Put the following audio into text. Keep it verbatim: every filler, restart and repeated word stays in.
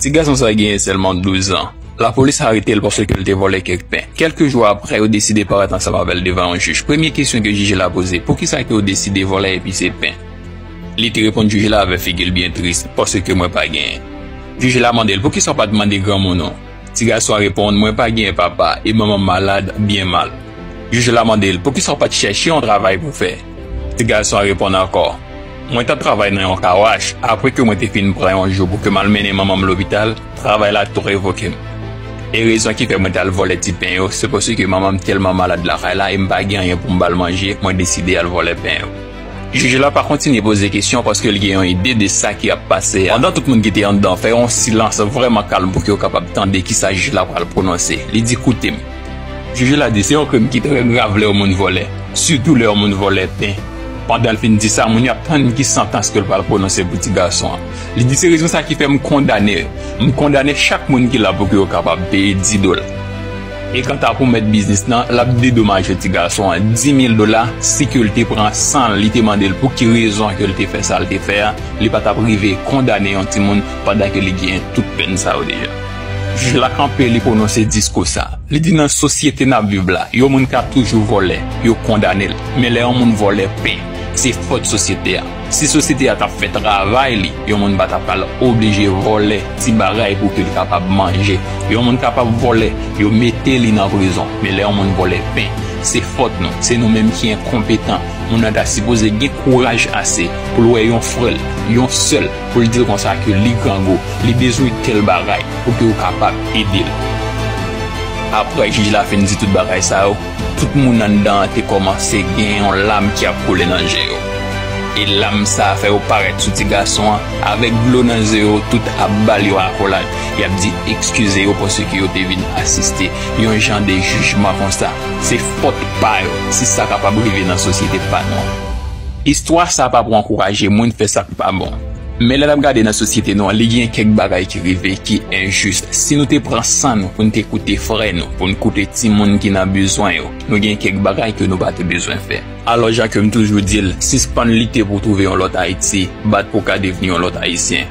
Ti gason sa genyen sèlman douz an. Lapolis arete l paske l te vòlè kèk pen. Kèlke jou apre, yo deside parèt ansanm avè l devan yon jij. Premye kesyon ke jij la poze, poukisa ke w deside vòlè epi se pen? Li te reponn jij la avè figi l byen tris, paske mwen pa genyen. Jij la mande l, poukisa w pa t mande granmoun ou? Ti gason an reponn, mwen pa genyen papa, e manman m malad byen mal. Jij la mande l, poukisa w pa t chèche yon travay pou fè? Ti gason an reponn ankò, mwen t ap travay nan yon kawach, apre ke mwen te fin pran yon jou pou ke m al mennen manman m lopital, travay la tou revoke m. E rezon ki fè mwen t al vòlè ti pen yo, se paske manman m tèlman malad lakay la e m pa gen anyen pou m ba l manje, mwen deside al vòlè pen yo. Jij la pa kontinye poze kesyon paske l gen yon ide de sa ki ap pase a. Pandan tout moun ki te anndan fè yon silans vrèman kalm pou ke yo kapab tande kisa jij la pral pwononse, li di, koute m. Jij la di, se yon krim ki trè grav lè yon moun vòlè, sitou lè yon moun vòlè pen. Pandan l fin di sa, moun yo ap tann ki santans ke l pral pwononse pou ti gason an. Li di, se rezon sa ki fè m kondane, m kondane chak moun ki la pou ke yo kapab peye dis dola. E kanta pou mèt biznis lan, l ap dedomaje ti gason an dis mil dola si ke l te pran san l, li te mande l pou ki rezon ke l te fè sa l te fè a, li pa t ap rive kondane yon timoun pandan ke li genyen tout pèn sa yo deja. Jij la kanpe, li pwononse diskou sa. Li di nan sosyete n ap viv la, yon moun ka toujou vòlè, yo kondane l. Men lè yon moun vòlè pen, se fòt sosyete a. Si sosyete a t ap fè travay li, yon moun pa t ap pral oblije vòlè ti bagay pou ke l kapab manje. Yon moun kapab vòlè, yo mete li nan prizon. Men lè yon moun vòlè pen, se fòt nou. Se nou menm ki enkonpetan. Moun nan ta sipoze gen kouraj ase pou l wè yon frè l, yon sè l, pou l di l konsa ke li grangou, li bezwen tèl bagay pou ke w kapab ede l. Apre jij la fin di tout bagay sa yo, tout moun anndan an te kòmanse gen yon lam ki ap koule nan je yo. E lam sa a fè yo parèt sou ti gason an, avèk dlo nan je yo, tout ap ba l yo akolad. Y ap di eskize yo paske yo te vin asiste yon jan de jijman konsa. Se fòt pa yo si sa kapab rive nan sosyete pa nou an. Istwa sa pa pou ankouraje moun fè sa k pa bon. Men lè n ap gade nan sosyete nou an, li gen kèk bagay ki rive ki enjis. Si nou te pran san nou pou n te koute frè nou, pou n koute timoun ki nan bezwen yo, nou gen kèk bagay ke nou pa te bezwen fè. Alò, jan ke m toujou di l, sispann lite pou w twouve yon lòt Ayiti, bat pou w ka devni yon lòt Ayisyen.